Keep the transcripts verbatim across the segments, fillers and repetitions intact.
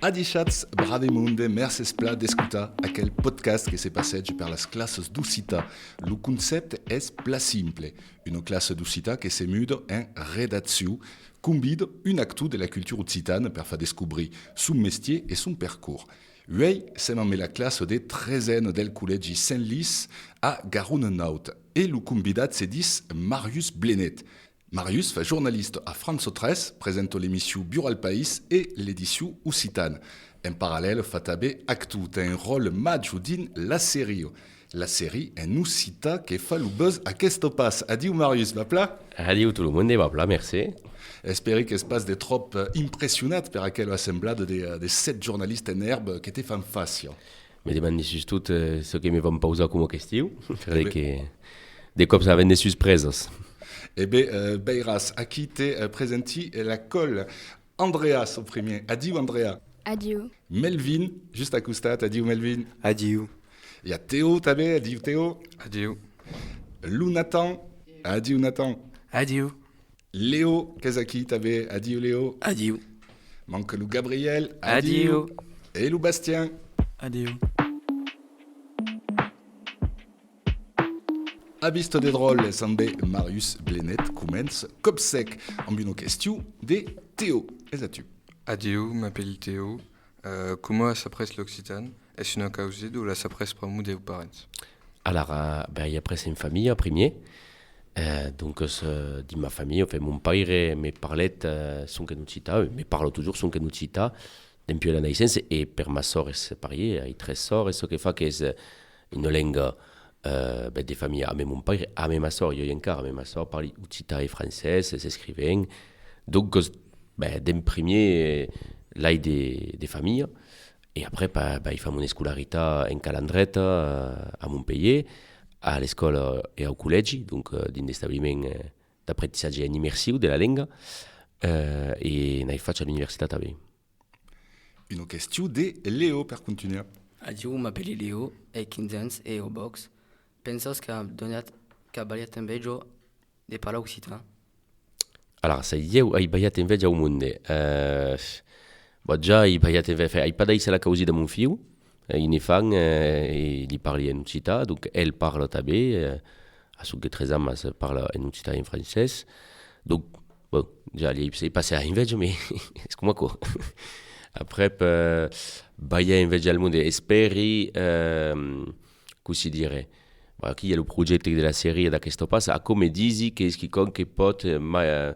Adishatz, brave monde, mercés plan d'escotar aquel podcast que se passeja per las classas d'occitan. Lo concèpte es plan simple. Una classa d'occitan que se muda en redaccion convida un actor de la cultura occitana per far descobrir son mestièr e son percors. Uèi, sèm amb la classa de tresena del collègi Sent Lis a Garona Nauta e lo convidat se ditz Marius Blenet. Marius fa jornalista a França tres, presenta l'emission Viure al País e l'edicion occitana. En parallèl, fa tanben actor, ten un ròtle major dins la seria. La seria en occitan que fa lo buzz aquesta pas. Adiu Marius, va plan? Adiu tot lo monde, va plan, mercé. Espèri qu'es pas de tròp, eh, impressionat per aquela assemblada de, eh, de sèt jornalistas en èrba que te fan fàcia. Me demandi sustot, eh, çò que me van pausar coma question, perque de còps avèm de suspresas. E ben, eh, veiràs, aquí te, eh, presenti la còla. Andrea, çò primièr. Adiu, Andrea. Adiu. Melvin, just a costat. Adiu, Melvin. Adiu. I a Teo tanben. Adiu, Teo. Adiu. Lo Nathan. Adiu, Nathan. Adiu. Leo, qu'es aquí tanben. Adiu, Leo. Adiu. Manca lo Gabriel. Adiu. Adiu. E lo Bastien. Adiu. A vista de dròlles, ambe Marius Blenet comença còp sec amb una question de Teo. Es a tu. Adiu, m'apèli Teo. Eh, coma as aprés l'occitan? Es una causida o l'as aprés pr'amor deus parents? Alara, ben, ai aprés en familha primièr. Eh, doncas, eh, dins ma familha, enfin, mon paire me parlèt, eh, sonque en occitan, e me parla totjorn sonque en occitan, dempuèi la naissença, e per ma sòr es parièr, ai tres sòrs, e çò que fa qu'es, eh, una lenga, eh, ben, de familha, ambe mon paire, ambe ma sòr, ieu encara, ambe ma sòr parli occitan e francés, s'escrivèm. Doncas, ben, d'en primièr, eh, l'ai de, de familha, e après, pa, ben, ai fach mon escolaritat en Calandreta, eh, a Montpelhièr, a l'escòla e au collègi, donc, eh, dins d'establiments, eh, d'aprentissatge en immersiu de la lenga, eh, e n'ai fach a l'universitat tanben. Una question de Leo per contunhar. Adiu, m'apèli Leo, ai quinze ans e au bòx. Pensas qu'a donat, qu'a balhat enveja de parlar occitan? Alara, se ieu ai balhat enveja au monde, eh, bon, ja ai balhat enveja, enfin, ai pas daissat la causida a mon fiu, eh, un enfant, eh, e li parli en occitan, donc el parla tanben, eh, a sonque tres ans, mas parla en occitan e en francés. Donc, bon, ja li ai passat enveja, mais es coma aquò. Après, eh, balhar enveja al monde, espèri, eh, cossí dire, bon, aquí i a lo projècte de la seria d'aquesta passa, aquò me disi qu'es quicòm que pòt, eh, ma-, eh,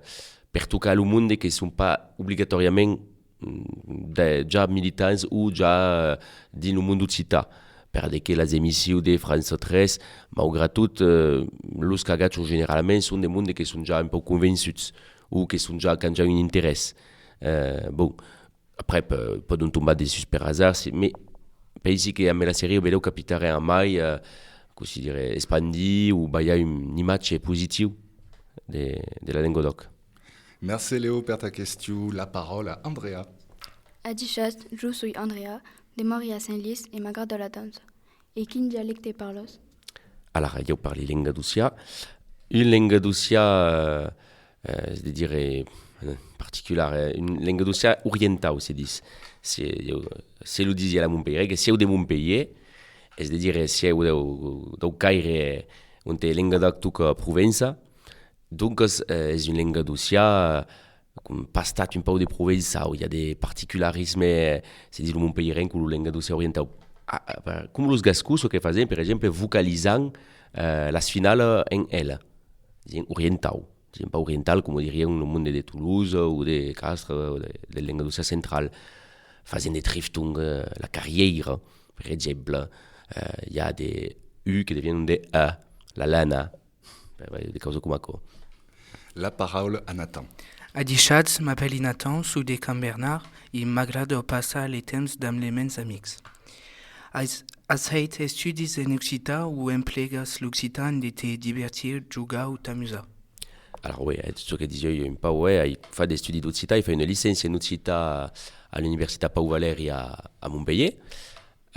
pertocar lo monde que son pas obligatòriament, mm, de, ja militants o ja, eh, dins lo mond occitan. Per de que las emissions de França tres, maugrat tot, eh, los qu'agachon generalament son de monde que son ja un pauc convençuts o que son ja, qu'an ja un interès. Eh, bon, après, p-, pòdon tombar dessús per azard, si, mais pensi que amb la seria belèu capitarem a mai, eh, cossí dire, espandir o balhar un imatge positiu de, de la lenga d'òc. Mercé Leo per ta question. La paraula a Andrea. Adishatz, jo soi Andrea, demòri a Sent Lis e m'agrada la dança. E quin dialècte parlas? Alara, ieu parli lengadocian. Un lengadocian, eh, eh, es de dire, eh, particular, eh, un lengadocian orientau, se dis. Se, ieu, se lo disi a la Montpelhièrenca, sieu de Montpelhièr, es de dire, sieu dau, dau caire onte lenga d'òc toca Provença. Doncas, eh, es un lengadocian, eh, com pastat un pauc de provençau, i a de particularismes, se dis lo montpelhièrenc o lo lengadocian orientau. A, a, com los gascons, çò que fasèm, per exemple, vocalisam, eh, las finalas en L, disèm orientau. Disèm pas oriental, coma dirián lo monde de Tolosa o de Castres o de, del lengadocian central. Fasèm de triftong, eh, la carrièira, per exemple. Eh, i a de U que deviènon de E, la lana. Ben, ben, de causas coma aquò. La paraula a Nathan. Adishatz, m'apèli Nathan, soi de Camp Bernard e m'agrada passar le temps damb les mens amics. As, as hèit estudis en occitan o emplegas l'occitan de te divertir, jogar o t'amusar? Alors oui, eh, çò que disiái un pauc, eh, ai fach d'estudis d'occitan, ai fach una licéncia en occitan a l'Universitat Pau Valèri a, a Montpelhièr.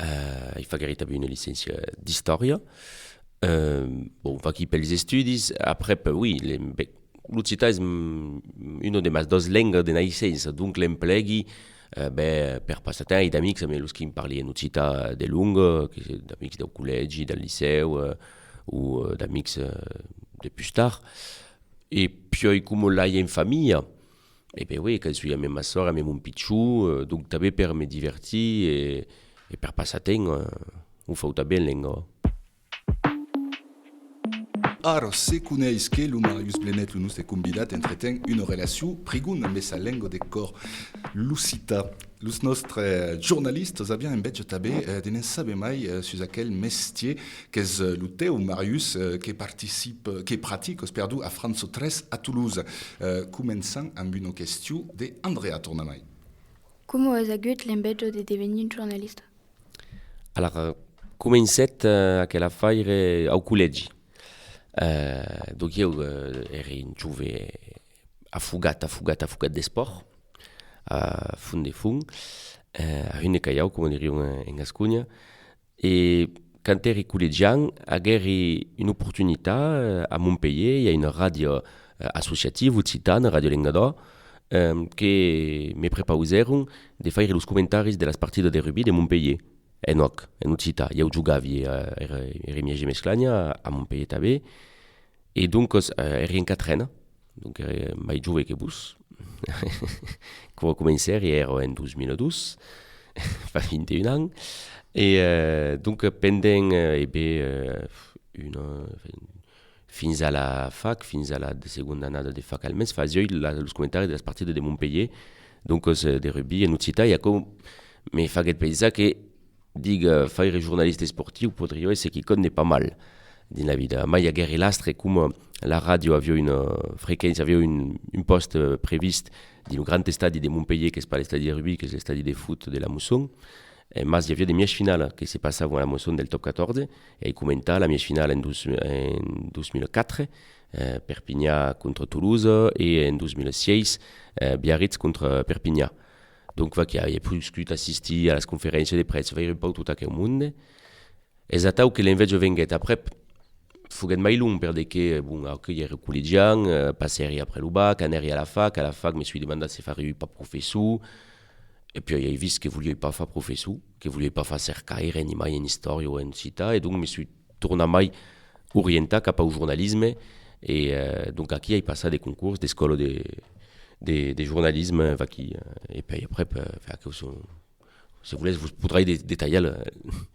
Eh, i faguèri tanben una licéncia d'istòria. Eh, bon, vaquí pels estudis. Aprèp, oui, le, ben, l'occitan es, mm, una de mas doas lengas de naissença, donc l'emplegui, Eh, ben, per passar temps, ai d'amics amb los quin parli en occitan de longa, que se, d'amics dau collègi, del licèu, eh, o, eh, d'amics, eh, de pus tard. E puèi, coma l'ai en familha, e ben oui, que soi amb ma sòr, amb mon pichon, eh, donc tanben per me divertir e, e per passar temps, eh, o fau tanben en lenga. Ara, se coneis que lo Marius Blenet, lo nòste convidat, entreten una relacion prigond amb sa lenga de còr, l'occitan. Los nòstres jornalistas avián enveja tanben, eh, de ne'n saber mai, eh, sus aquel mestier qu'es, eh, lo teu, Marius, eh, que participa, que praticas, perdon, a França tres a Tolosa. Eh, començam amb una question de Andrea Tornamai. Coma as agut l'enveja de devenir jornalista? Alara, comencèt, eh, aquel afaire au collègi. Eh, donc ieu, eh, èri un jove afogat, afogat, afogat d'espòrt, a fons de fons, eh, a hunda caiau, coma dirián en, en Gasconha. E quand èri collegian, aguèri una oportunitat, eh, a Montpelhier, i a una ràdio, eh, associativa occitana, Ràdio Lengadòc, eh, que me prepausèron de faire los comentaris de las partidas de rugbi de Montpelhier, en òc, en occitan. Ieu jogavi, eh, èri, èri mièg de Mesclanha, a Montpelhier tanben, e doncas, eh, èri en quatrena, donc èri mai jove que vos. Quand comencèri, èra en dos mila dos, fa vint e un ans. E, eh, donc, pendent, eh, e ben, eh, una, enfin, fins a la fac, fins a la de segonda annada de fac almens, fasiái la, los comentaris de las partidas de Montpelhier, doncas, eh, de rugbi en occitan, e aquò me faguèt pensar que, diga, faire jornalista esportiu podriá èsser quicòm de pas mal dins la vida. Mai aguèri l'astre, coma la ràdio aviá una frequéncia, aviá un, un pòst, eh, previst dins lo grand estadi de Montpelhier, qu'es pas l'estadi de rugbi, qu'es l'estadi de foot de la Mosson. Eh, mas i aviá de mièg finala que se passavan a la Mosson del top catorze, e ai comentat la mièg finala en dos, en dos mila quatre, eh, Perpinhan contra Tolosa, e en dos mila sièis, eh, Biarritz contra Perpinhan. Donc, vaquí, ai poscut assistir a las conferéncias de prèssa, veire un pauc tot aqueu monde. Es atau que l'enveja venguèt. Aprèp, foguèt mai long, per de que, bon, aquò, i èri collegian, eh, passèri après lo bac, anèri a la fac, a la fac me soi demandat se fariái pas professor, e puèi ai vist que voliái pas far professor, que voliái pas far cercaire, ni mai en istòria o en occitan, e donc me soi tornat mai orientat cap au jornalisme, e, eh, donc aquí ai passat de concors d'escòla de, de, de jornalisme, vaquí, eh, e puèi aprèp, eh, enfin, aquò son, se volètz, vos podrai de-, detalhar la,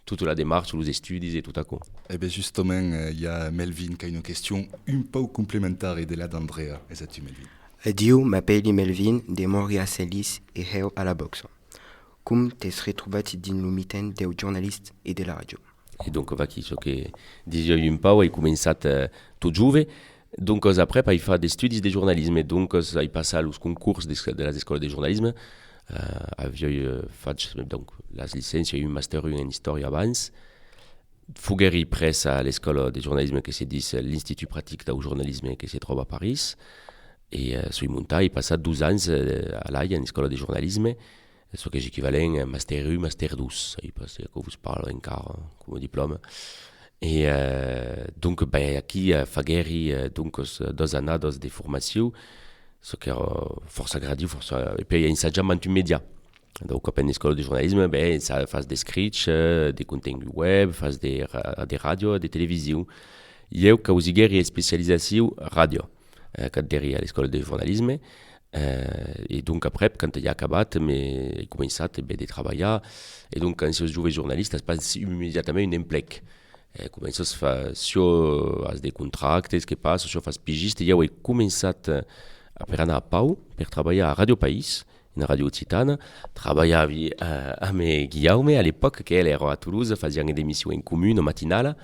tota la demarcha, los estudis e tot aquò. E ben, justament, eh, i a Melvin qu'a una question un pauc complementària de la d'Andrea. Es a tu, Melvin. Adiu, m'apèli Melvin, demòri a Salís e hèu a la bòxa. Com t'es retrobat dins lo mitan deu jornalist e de la ràdio? E donc, vaquí, çò que disiái un pauc, ai començat, eh, tot jove. Doncas, aprèp, ai fach d'estudis de jornalisme. Doncas, ai passat los concors de, de las escòlas de jornalisme. Eh, aviái, eh, fach, donc, las licéncias e un màster un en istòria abans. Foguèri pres a l'escòla de jornalisme que se ditz l'Institut Pratic dau Jornalisme que se tròba a París. E, eh, soi montat, ai passat dos ans, eh, a l'Aia en escòla de jornalisme. Çò qu'es equivalent a màster un, màster dos, sai pas se aquò vos parla encara coma diplòma. E, eh, donc, ben, aquí, eh, faguèri, eh, doncas, eh, doas annadas de formacion, çò qu'èra fòrça agradiu, fòrça, e puèi ensajam mantun mèdia. Donc, quand en escòla de jornalisme, ben, ça fas d'escrich, eh, de contengut web, fas de ra-, de ràdio, de television. Ieu causiguèri especializacion ràdio, eh, quand èri a l'escòla de jornalisme. Eh, e donc, aprèp, quand ai acabat, me, ai començat, ben, de trabalhar. E donc, quand siás jove jornalista, as pas immediatament un emplec. Eh, començas fa-, siá as de contractes que passa, siá fas pigista. Ieu ai començat, eh, per anar a Pau, per trabalhar a Ràdio País, una ràdio occitana. Trabalhavi, eh, amb Guillaume a l'epòca, que el èra a Tolosa, fasiam d'emissions en comun, matinala.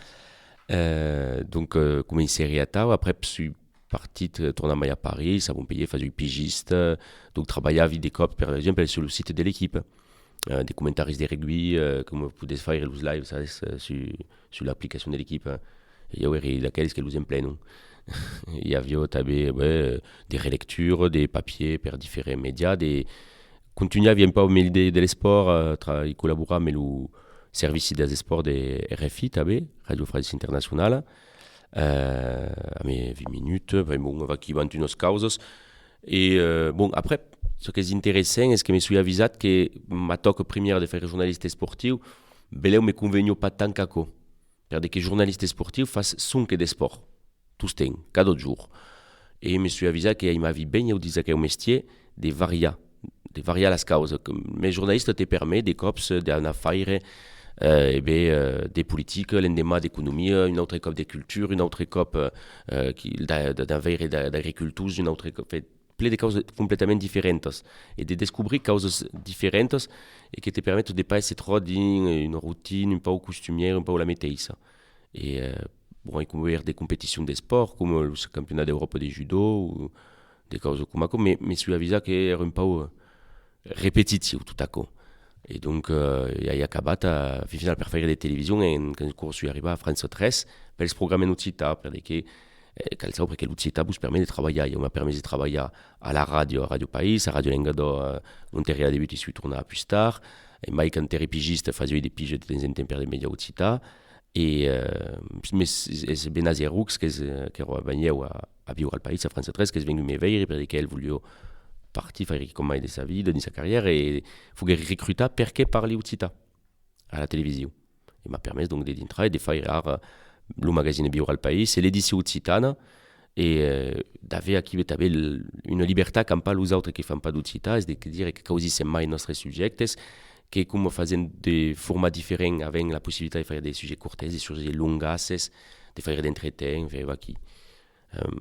Eh, donc, eh, comencèri atau, aprèp soi partit, eh, tornar mai a París, a Montpelhier, fasiái pigista, donc trabalhavi de còps, per exemple, sul site de l'Equipe, eh, de comentaris de rugbi, eh, coma podètz faire los lives, sabes, eh, su, sus l'aplicacion de l'Equipe, eh. E ieu èri d'aqueles que los emplenon. I aviá tanben, ben, de relectura, de papièr per diferents mèdias, de, contunhavi un pauc amb l'idèa de l'espòrt, eh, tra-, i collaborar amb lo servici dels espòrts de R F I tanben, Ràdio France Internacionala, eh, amb vint minutas, ben, bon, vaquí mantunas causas. E, eh, bon, aprèp, Çò qu'es interessant es que me soi avisat que ma tòca primièra de faire jornalista esportiu, belèu me conveniá pas tant qu'aquò. Per de que jornalista esportiu fas sonque d'espòrt, tostemps, cada jorn. E me soi avisat que aimavi ben, ieu, dins aqueu mestièr, de variar, de variar las causas. Que, mès jornalista te permet de còps d'anar faire, eh, e ben, eh, de politica, l'endeman d'economia, un autre còp de cultura, un autre còp, eh, eh, qui, d'a-, d'a-, d'anar veire d'a-, d'agricultors, un autre còp, enfin, ple de causas completament diferentas e de descobrir causas diferentas e que te permeton de pas èsser tròp dins una rotina un pauc costumièra, un pauc la meteissa. E, eh, bon, ai cobèrt de competicions d'espòrt, coma los campionats d'Euròpa de judo o de causas coma aquò, mès me soi avisat que èra un pauc, eh, repetitiu tot aquò. E donc, eh, ai acabat a, fin final, per faire de television en, quand soi arribat a France tres pels programas en occitan, per de que, eh, cal saupre que l'occitan vos permet de trabalhar. Ieu m'a permés de trabalhar a la ràdio, a Ràdio País, a Ràdio Lengadòc, eh, ont èri a debut e soi tornat pus tard. E mai quand èri pigista, fasiái de piges de temps en temps per de mèdias occitans. E, eh, mès es Benazet Roux qu'es, eh, qu'èra abans ieu a, a viure al País, a France tres, qu'es vengut me veire, per de que el voliá partir, faire quicòm mai de sa vida, dins sa carrièra, e foguèri recrutat perque parli occitan a la television. E m'a permés, donc, de dintrar e de faire ara lo magazine Viure al País e l'edicion occitana, e, eh, d'aver aquí tanben l-, una libertat qu'an pas los autres que fan pas d'occitan, es de dire que causissèm mai nòstres subjèctes, que coma fasèm de formats diferents, avèm la possibilitat de faire de sujets cortes, de sujets longasses, de faire d'entretens, enfin, vaquí. Ehm,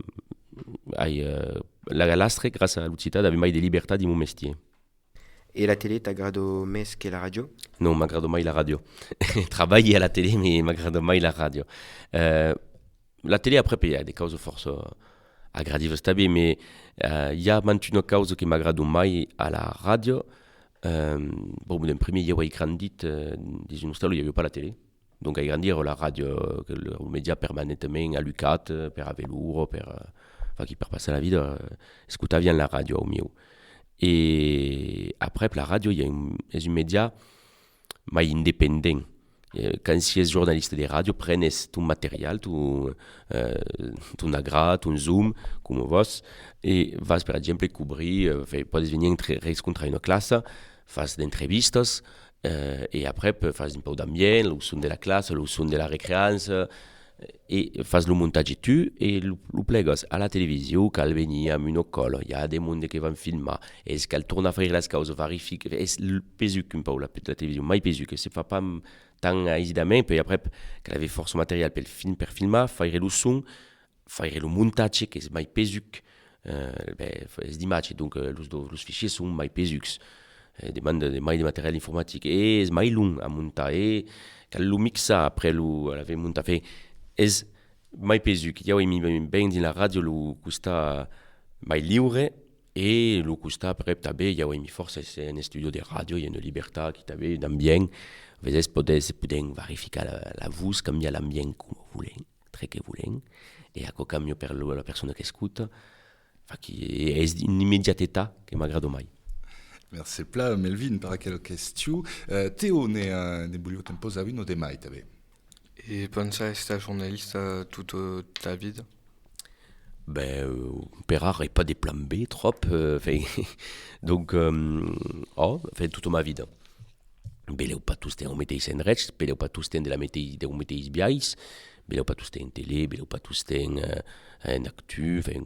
ai, eh, la, l'astre, gràcia a l'occitan, d'aver mai de libertat dins mon mestièr. E la tele t'agrada mès que la ràdio? Non, m'agrada mai la ràdio. Trabalhi a la tele, mès m'agrada mai la ràdio. Eh, la tele, aprèp, i a de causas fòrça agradivas tanben, mès, eh, i a mantuna causa que m'agrada mai a la ràdio. Ehm, bon, d'en primièr, ieu ai grandit, eh, dins un ostal ont i aviá pas la tele. Donc, ai grandit, èra la ràdio, eh, que lo, lo mèdia permanentament alucat, eh, per aver l'ora, per, eh, vaquí, per passar la vida, eh, escotaviam la ràdio au mieu. E aprèp, la ràdio, i a un, es un mèdia mai independent. Eh, quand siás jornalista de ràdio, prenes ton material, ton, eh, ton agra, ton zoom, coma vòs, e vas, per exemple, cobrir, eh, fe-, pòdes venir entre-, rescontrar una classa, fas d'entrevistas, eh, e aprèp fas un pauc d'ambient, lo son de la classa, lo son de la recreança, e fas lo montatge tu e lo, lo plegas. A la television cal venir amb una còla, i a de monde que van filmar, es cal tornar faire las causas, verificar, es l-, pesuc un pauc la, la television, mai pesuc, se fa pas m-, tan aisidament, puèi aprèp cal aver fòrça material pel film, per filmar, faire lo son, faire lo montatge, qu'es mai pesuc, eh, ben, f-, es d'imatge, donc, eh, los do-, los fichiers son mai pesucs, eh, demanda de mai de material informatic, e es mai long a montar, e cal lo mixar après lo, a l'aver montat, enfin, es mai pesuc. Ieu aimi ben dins la ràdio lo costat mai liure, e lo costat après tanben, ieu aimi fòrça èsser en estudio de ràdio, i a una libertat aquí tanben, un ambient, veses, podèm, podèm verificar la, la votz, cambiar l'ambient coma volèm, tre que volèm, e aquò cambia per lo, la persona qu'escota. Vaquí, es una immediatetat que m'agrada mai. Mercé plan, Melvin, per aquela question. Eh, Teo, ne, eh, ne voliá te'n pausar una de mai, tanben. E pensas estar jornalista tota ta vida? Ben, eh, per ara, ai pas de plan B, tròp, eh, enfin, donc, eh, ò, enfin, tota ma vida. Belèu pas tostemps au meteis endrech, belèu pas tostemps de la metei-, deu meteis biais, belèu pas tostemps en tele, belèu pas tostemps, eh, en actu, enfin,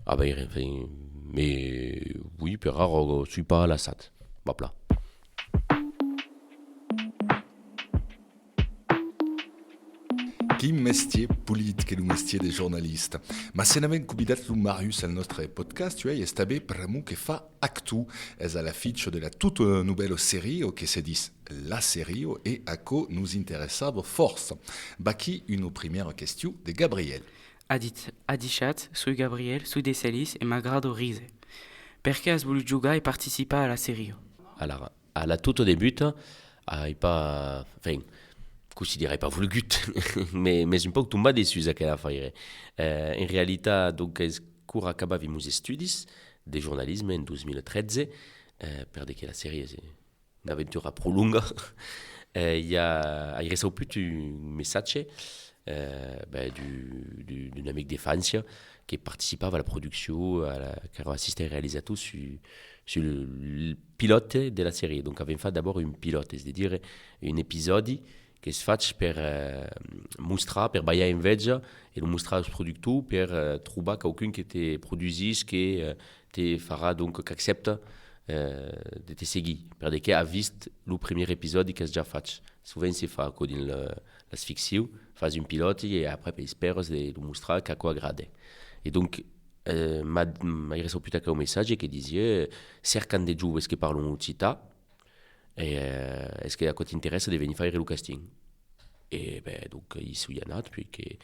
a veire, enfin, mais oui, per ara, soi pas lassat, va plan. Quin mestièr polit que lo mestièr de jornalista. Mas se n'avèm convidat lo Marius al nòstre podcast, uèi, es tanben pr'amor que fa actor. Es a l'aficha de la tota novèla seria, o que se ditz La Seria, e aquò nos interessava fòrça. Vaquí una primièra question de Gabriel. Adis-, adishatz, soi Gabriel, soi de Celis e m'agrada ríser. Perqué as volut jogar e participar a La Seria? Alara, a la tota debuta, ai pas, enfin, cossí dire, ai pas volgut, mès, mès un pauc tombat dessús aquel afaire. Eh, en realitat, donc, es quora acabavi mos estudis de jornalisme en dos mil tretze, eh, per de que La Seria es una aventura pro longa, eh, i a, ai reçauput un messatge, eh, ben, du, du, d'un amic d'enfància que participava a la produccion, a la, qu'èra assistent realizator sus, Sul pilòte de la seria. Donc avèm fach d'abòrd un pilòte, es de dire un episòdi qu'es fach per, eh, mostrar, per balhar enveja e lo mostrar als productors per, eh, trobar quauqu'un que te produsís, que, eh, te farà, donc, qu'accepta, eh, de te seguir, per de que a vist lo primièr episòdi qu'as ja fach. Sovent se fa aquò dins la, las ficcius, fas un pilòte e après espèras de lo mostrar qu'aquò agrade. E donc, eh, m'a, m'ai recebut aqueu messatge que disiá: "Cercan de joves que parlon occitan, e, eh, es que aquò t'interèssa de venir faire lo casting?" E ben, donc, i soi anat, puèi que,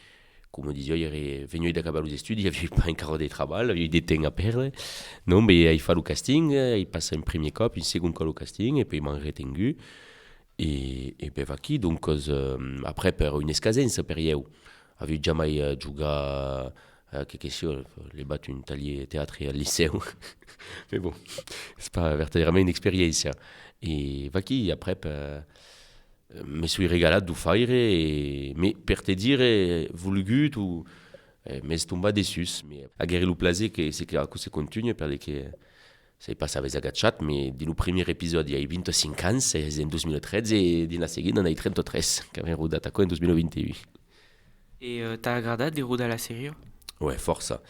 coma disiá, ère, veniái d'acabar los estudis, aviái pas encara de trabalh, aviái de temps a pèrdre. Non, ben, ai fach lo casting, eh, ai passat un primièr còp, un segond còp lo casting, e puèi m'an retengut. E, e ben, vaquí, doncas, eh, après, per una escasença per ieu, aviái jamai, eh, jogat, eh, que, que siá, levat un talhièr teatre al licèu. Mès bon, es pas vertadièrament una experiéncia. E vaquí, après, eh, me soi regalat d'o faire, e, mès per te dire, volgut, o, eh, m'es tombat dessús. Mès aguèri lo plaser que, se que aquò se contunha, per de que, sai pas s'avètz agachat, mès dins lo primièr episòdi ai vint-e-cinc ans, es en dos mila tretze, e dins la seguida n'ai trenta-tres, qu'avèm rodat aquò en dos mila vint-e-un. E, eh, t'a agradat de rodar la seria? Ouais, fòrça.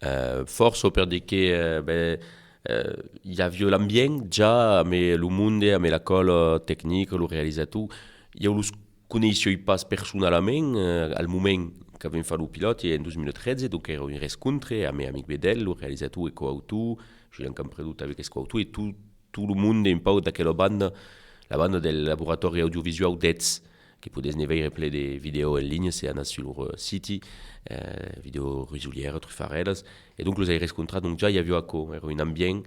Eh, fòrça per de que, eh, ben, eh, i aviá l'ambient ja, amb lo monde, amb la còla tecnica, lo realizator. Ieu los coneissiái pas personalament, eh, al moment qu'avèm fach lo pilòte en dos mila tretze, donc èra un rescontre amb Amic Bedel, lo realizator e coautor, Julian Campredon tanben qu'es coautor, e tot, tot lo monde un pauc d'aquela banda, la banda del laboratòri audiovisuau d'Ètz, que podètz ne veire plen de vidèos en linha se anatz sul lor, eh, siti, eh, vidèos risolièras, trufarèlas, e donc los ai rescontrats, donc ja i aviá aquò, èra un ambient,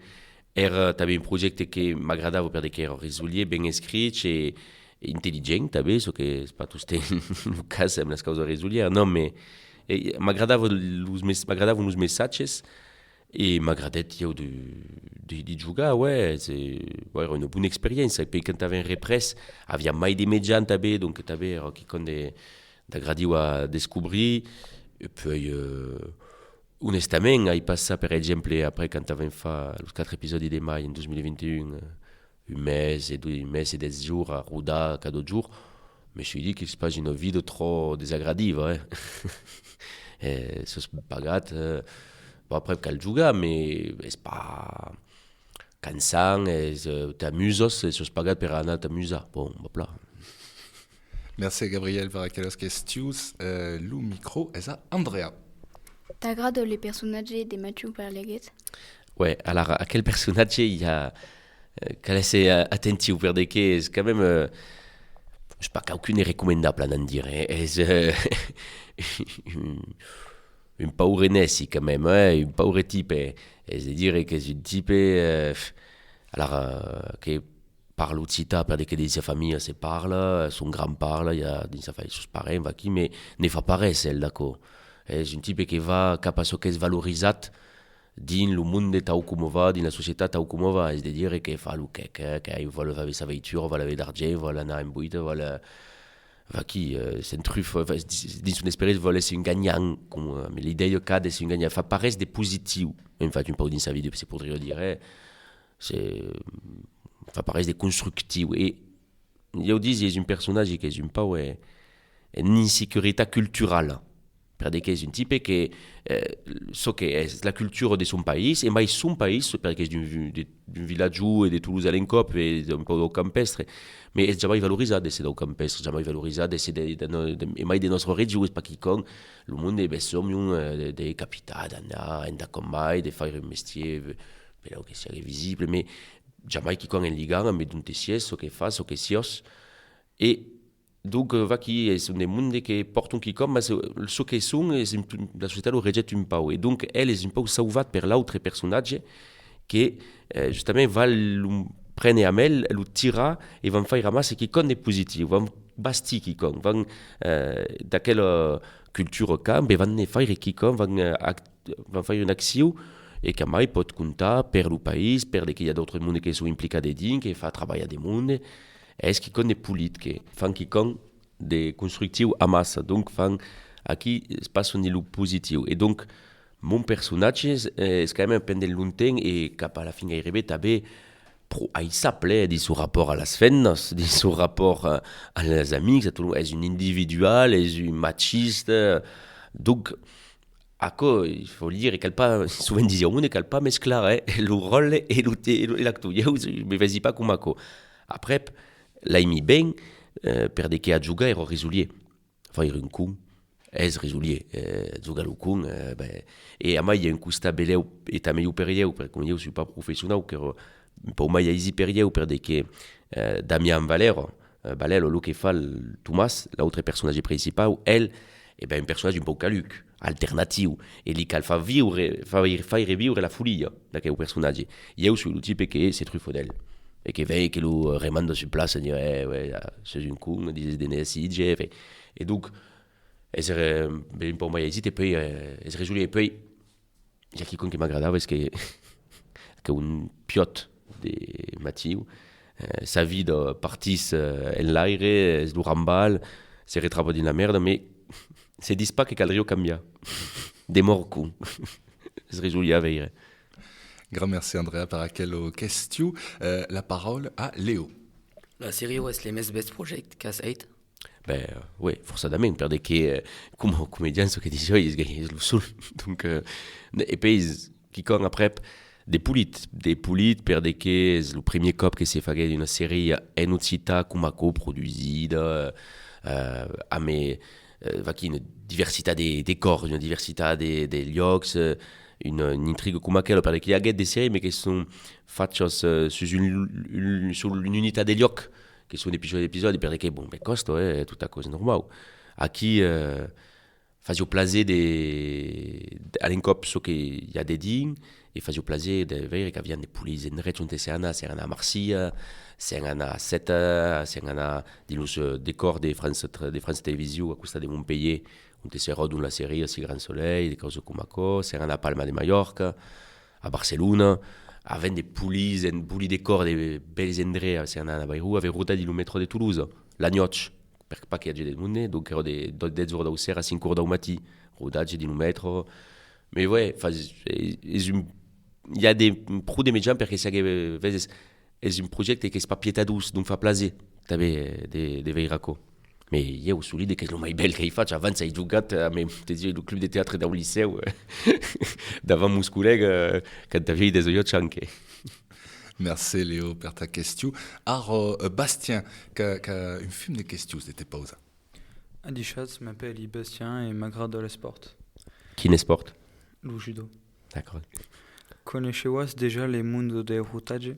èra tanben un projècte que m'agradava per de qu'èra risolièr, ben escrich e, e intelligent tanben, çò que es pas tostemps lo cas amb las causas risolièras, non, mès, e, m'agradava los mes-, m'agradavan los messatges, e m'agradèt ieu de, de, de jogar, ouais, se, ouais, èra una bona experiéncia. E puèi quand avèm représ, aviá mai de mejan tanben, donc tanben èra quicòm de, d'agradiu a descobrir. E puèi, eh, onestament, ai passat, per exemple, après, quand avèm fach los quatre episòdis de mai en dos mila vint-e-un, eh, un mes e doi, un mes e dètz jorns a rodar cada jorn, me soi dit qu'es pas una vida tròp desagradiva, eh. Eh, siás pagat, eh, bon, après cal jogar, mès es pas cansant, es, eh, t'amusas, e siás pagat per anar t'amusar. Bon, va plan. Mercé, Gabriel, per aquelas questions. Eh, lo micro es a Andrea. T'agrada le personatge de Mathieu Perleguet? Ouais, alara, aquel personatge, i a, eh, cal èsser, eh, atentiu, per de que es quand même, eh, es pas quauqu'un de recomendable, anam dire, eh, es, eh, un, un paure nèci, quand même, eh, un paure tipe, es de dire qu'es un tipe, eh, alara, que parla occitan, per de que dins sa familha se parla, son grand parla, i a dins sa familha, sos parents, vaquí, mès ne fa pas res, el, d'aquò. Es un tipe que va cap a çò qu'es valorizat dins lo monde tau coma va, dins la societat tau coma va, es de dire que fa lo que, que, que vòl aver sa veitura, vòl aver d'argent, vòl anar en boita, vòl, eh, vaquí, eh, s'entrufa, enfin, dins, dins son esperit vòl èsser un ganhant, coma, amb l'idèia qu'a d'èsser un ganhant, fa pas res de positiu, en fait, un pauc dins sa vida, se podriá dire, eh, se, fa pas res de constructiu. E ieu disi, es un personatge qu'es un pauc, eh, en insecuritat culturala. Per de qu'es un tipe que, eh, çò que es la cultura de son país, e mai son país, per de qu'es d'un, vi-, de, d'un vilatjon e de Tolosa a l'encòp, e un pauc dau campèstre, mès es jamai valorizat d'èsser dau campèstre, jamai valorizat d'èsser de, de, de, e mai de nòstra region, es pas quicòm, lo monde, ben, sòm un, eh, de, de capitar, d'anar endacòm mai, de faire un mestièr, eh, benlèu que siague visible, mès jamai quicòm en ligam amb d'onte siás, çò que fas, çò que siás. E donc, eh, vaquí, es un de monde que pòrton quicòm, mas, eh, çò que son, es un, la societat lo rejèt un pauc. E donc, el es un pauc sauvat per l'autre personatge que, eh, justament, va lo prene amb el, lo tirar e van faire amassa quicòm de positiu, van bastir quicòm, van, eh, d'aquela cultura qu'a, ben, van ne faire quicòm, van, eh, ac-, van faire una accion e qu'amai pòt comptar per lo país, per de que i a d'autres monde que son implicats dedins, que fa trabalhar de monde, es quicòm de polit, que fan quicòm de constructiu amassa, donc fan, aquí es pas sonque lo positiu. E donc, Mon personatge, eh, es quand même pendent longtemps e cap a la fin gaireben tanben pro aisable, eh, dins son rapòrt a las femnas, dins son rapòrt a, a las amics, a tot lo monde. Es un individual, es un machista. Donc, aquò, il faut le dire, cal pas, sovent disi au monde, cal pas mesclar, eh, lo ròtle e lo te-, e lo, e l'actor. Ieu, me vesi pas coma aquò. Aprèp, l'aimi ben, eh, per de que a jogar èra risolier. Faire un con es risolier, eh, jogar lo con, eh, ben, e amai i a un costat belèu e tanben ieu per ieu, perque coma ieu soi pas professionau, qu'èra un pauc mai aisit per ieu, per de que, eh, Damian Valero, eh, Valero, lo que fa el Tomàs, l'autre personatge principau, el, e ben, un personatge un pauc caluc, alternatiu, e li cal far viure, far, faire viure la folia d'aqueu personatge. Ieu soi lo tipe que se trufa d'el, e que vei que lo remanda sus plaça, dire, eh, ouais, ah, sos un con, dises de necis, e, e donc, es, eh, ben, un pauc mai aisit, e puèi, eh, es risolier, e puèi, i a quicòm que m'agradava, es que, que un piòt de Matiu, eh, sa vida partís, eh, en l'aire, es lo rambalh, se retrapa dins la mèrda, mas se ditz pas que caldriá cambiar. Demòra con. Es risolier a veire. Grand mercé, Andrea, per aquela question. Eh, la paraula a Leo. La seria es le mès bèth projècte qu'as hèit? Ben, euh, oui, forçadament, per de que, euh, coma comedian, çò que disi, es gai-, es lo sol. Donc, euh, e puèi, quicòm aprèp, de polit, de polit, per de que es lo primièr còp que se faguèt una seria en occitan, coma aquò, produsida, euh, amb, euh, vaquí, una diversitat de, de còrs, una diversitat de, de luòcs, euh, una, una intriga coma aquela, per de que i aguèt de serias, mas que son fachas, euh, sus un, un, sus una unitat de luòc, que son episòdi a episòdi, per de que, bon, ben, còsta, eh, tot aquò es normau. Aquí, eh, fasiá plaser de, de, a l'encòp çò que i a dedins, e fasiá plaser de veire qu'avián de polits endrechs onte sèm anats, sèm anats a Marsilha, sèm anats a Sèta, sèm anats dins los, eh, decòrs de France tre-, de France Télévisions, a costat de Montpelhier, onte se ròdan la seria Si Grand Solelh, de causas coma aquò, sèm anats a Palma de Mallorca, a Barcelona, avèm de polits, en, polits decòrs de bèls endrechs, sèm anats a Bayrou, avèm rodat dins lo metrò de Tolosa, la nuòch, per pas que i age de monde, donc èra de, de dètz oras dau ser a cinc oras dau matin, rodatge dins lo metrò. Mas ouais, fa, es, es un, i a de, pro de mejans per que siague, veses, es un projècte qu'es pas pietadós, donc fa plaser tanben, eh, de, de veire aquò. Mas ieu solide qu'es lo mai bèl qu'ai fach. Abans ai jogat, eh, amb, te disi, lo club de teatre dau licèu, eh, davant mos collègas, eh, quand aviái dètz-e-uèch ans, que. Mercé, Leo, per ta question. Ara, eh, Bastien, qu'a, qu'a un fum de questions de te pausar. Adishatz, m'apèli Bastien e m'agrada l'espòrt. Quin espòrt? Lo judo. D'acòrd. Coneishèvas dejà le monde deu rodatge?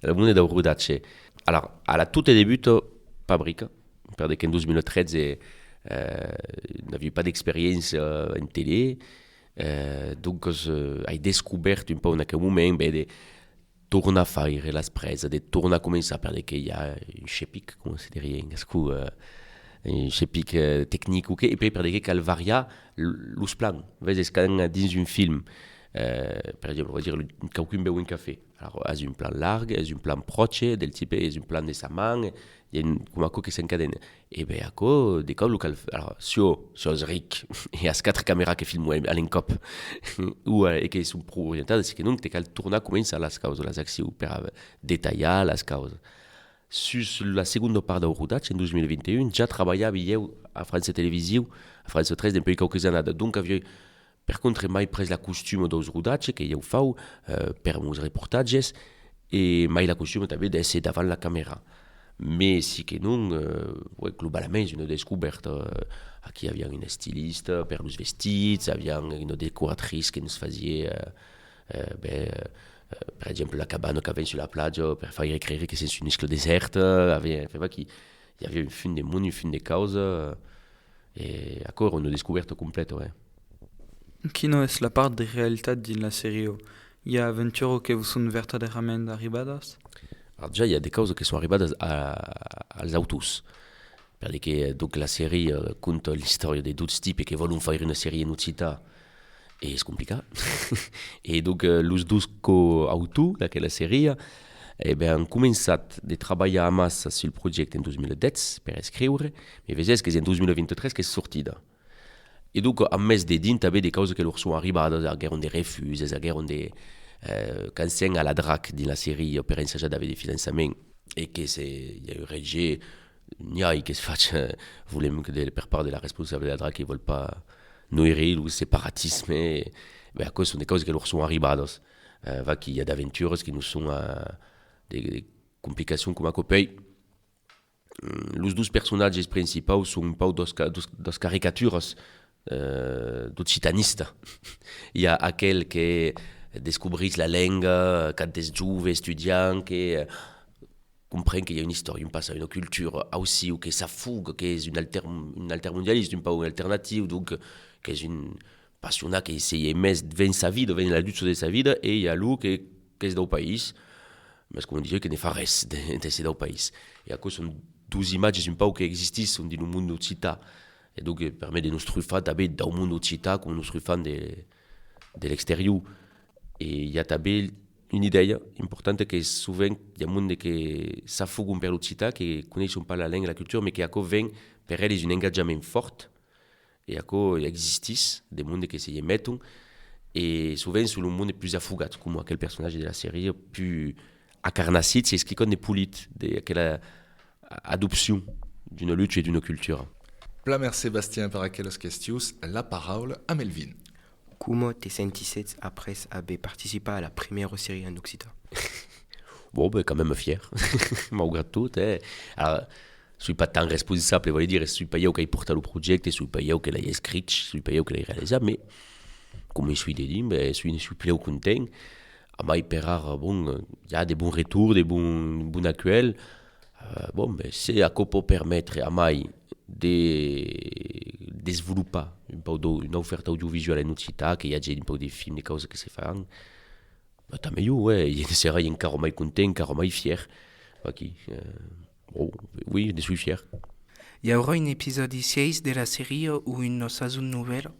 Le monde deu rodatge. Alors, a la tota debuta, pas brica, per de qu'en dos mil tretze, eh, n'aviái pas d'experiéncia en tele, eh, doncas, eh, ai descobèrt un pauc en aqueu moment, ben, de tornar faire las presas, de tornar començar, per de que i a un chepic, coma se diriá en gascon, eh, un chepic, eh, tecnic o qué, e puèi per de que cal variar l-, los plans. Veses, quand dins un film, eh, per exemple, on va dire, quauqu'un beu un cafè. Alors, as un plan larg, as un plan pròche del tipe, as un plan de sa man, i a un, coma aquò que s'encadena. E ben, aquò, de còps, lo cal f-, alors, siá, siás ric e as quatre camèras que filman a l'encòp, o, eh, e que son pro orientadas, si que non, te cal tornar començar las causas, las accions, per, eh, detalhar las causas. Sus la segonda part dau rodatge, en dos mil vint e un, ja trabalhavi ieu a France Télévisions, a France tres, dempuèi quauques annadas. Donc, aviái, per contra, mai pres la costuma daus rodatges que ieu fau, eh, per mos reportatges, e mai la costuma tanben d'èsser davant la camèra. Mas si que non, eh, ouais, globalament, es una descobèrta. Eh, aquí aviam un estilista per los vestits, aviam una decoratrice que nos fasiá, eh, eh, ben, eh, per exemple, la cabana qu'avèm sus la platja, per faire creire que sèm sus una iscla desèrta, aviam, enfin, vaquí, i aviá un fum de mond, un fum de causas, e aquò èra una descobèrta complèta, eh. Quina es la part de realitat dins la seria? I a aventuras que vos son vertadèrament arribadas? Alors, ja i a de causas que son arribadas a, als autors. Per de que, donc, la seria, eh, conta l'istòria de dos tipes que vòlon faire una seria en occitan, e es complicat. E donc, eh, los dos coautors d'aquela seria, e ben, an començat de trabalhar amassa sul projècte en dos mil dètz per escriure, mas vesètz qu'es en dos mil vint-e-tres qu'es sortida. E donc, a mès de dins tanben de causas que lor son arribadas, aguèron de refuses, aguèron de, eh, quand sèm a la DRAC dins la seria per ensajar d'aver de finançament, e que se i a un rejet, n'i a qu'es fach, eh, volem que de, per part de la responsable de la DRAC que vòl pas noirir lo separatisme, ben, aquò son de causas que lor son arribadas. Eh, vaquí, i a d'aventuras que nos son, eh, de, de complicacions coma aquò. Puèi, mm, los dos personatges principaus son un pauc dos ca-, dos, dos caricaturas, eh, d'occitanista. I a aquel que descobrís la lenga quand es jove, estudiant, que, eh, compren que i a una istòria, un passat, una cultura, auciu, que s'afoga, que es un alter-, un altermondialista, un pauc un alternatiu, donc, que es un passionat que se i es mes, ven sa vida, ven la lucha de sa vida, e i a lo que, qu'es dau país, mas coma disiá, que ne fa res de, d'èsser dau país. E aquò son dos imatges un pauc que existisson dins lo mond occitan, e donc, eh, permet de nos trufar tanben dau mond occitan coma nos trufam de, de l'exterior. E i a tanben una idèia importanta, que sovent i a monde que s'afogon per l'occitan, que coneisson pas la lenga e la cultura, mas que aquò ven per eles un engatjament fòrt, e aquò existís, de monde que se i meton, e sovent son lo monde pus afogat, coma aquel personatge de la seria, pus acarnassit, es quicòm de polit, de aquela adopcion d'una lucha e d'una cultura. Plan mercé, Bastien, per aquelas questions. La paraula a Melvin. Coma te sentisses après aver participat a la primièra seria en occitan? Bon, ben, quand même fièr, maugrat tot, eh. Ara, soi pas tan responsable, vòle dire, soi pas ieu qu'ai portat lo projècte, soi pas ieu que l'ai escrich, soi pas ieu que l'ai realizat, mas coma i soi dedins, ben, soi, ne soi pleu content. Amai per ara, bon, i a de bons retorns, de bons, bon acuèlh. Eh, bon, ben, se aquò pòt permetre amai de desvolopar un pauc d'au-, una ofèrta audiovisuala en occitan, que i age un pauc de films, de causas que se fan, ben, tant melhor, uèi, e ne serai encara mai content, encara mai fièr. Vaquí, eh, bon, oui, ne soi fièr. I aurà un episòdi sièis de la seria o una sason novèla?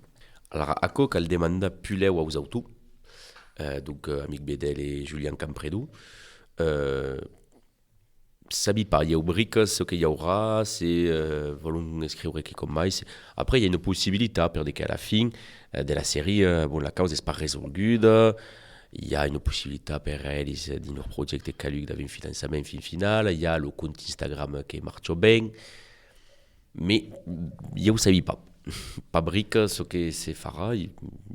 Alara, aquò cal demandar pus lèu aus autors, eh, donc, eh, Amic Bedel e Julian Campredon. Eh, sabi pas, ieu brica çò que i aurà, se, eh, vòlon escriure quicòm mai. Se, après, i a una possibilitat, per de que a la fin, eh, de la seria, bon, la causa es pas resolguda, i a una possibilitat per eles, eh, dins lor projècte, caluc d'aver un finançament fin final, i a lo compte Instagram que marcha ben, mas ieu sabi pas. Pas brica çò que se farà, i,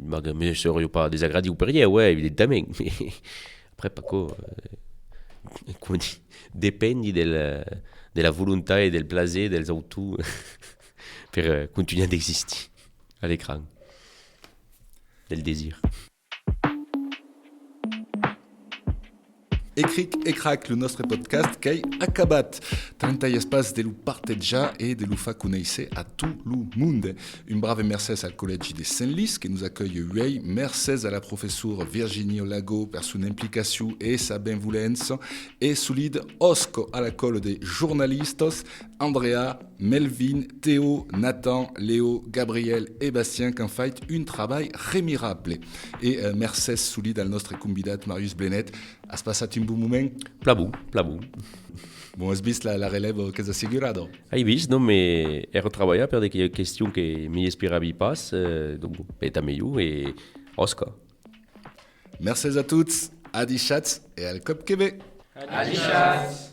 ma, me seriá pas desagradiu per ieu, eh, evidentament, mas après, pas aquò, eh, coma dire, dependi del, de la volontat e del plaser dels autors per, eh, contunhar d'existir a l'ecran, del desir. E cric e crac, lo nòstre podcast qu'ei acabat. Tractatz pas de lo partejar e de lo far conéisser a tot lo monde. Un brave mercés al Collègi de Sent Lis que nos acuelh uèi. Mercés a la professora Virginie Lago per son implicacion e sa benvolença. E solide òsca a la còla de jornalistas, Andrea, Melvin, Théo, Nathan, Léo, Gabriel e Bastien qu'an fait un trabalh remirable. E, eh, mercés solide al nòstre convidat Marius Blenet. As passat un bon moment? Plan bon, plan bon. Bon, as vist la, la relèva qu'es assegurada? Ai vist, non, mas èra trabalhat per de que-, questions que m'i esperavi pas, eh, donc, e tant melhor, e òsca. Mercés a tots, adishatz e al còp que ve! Adishatz!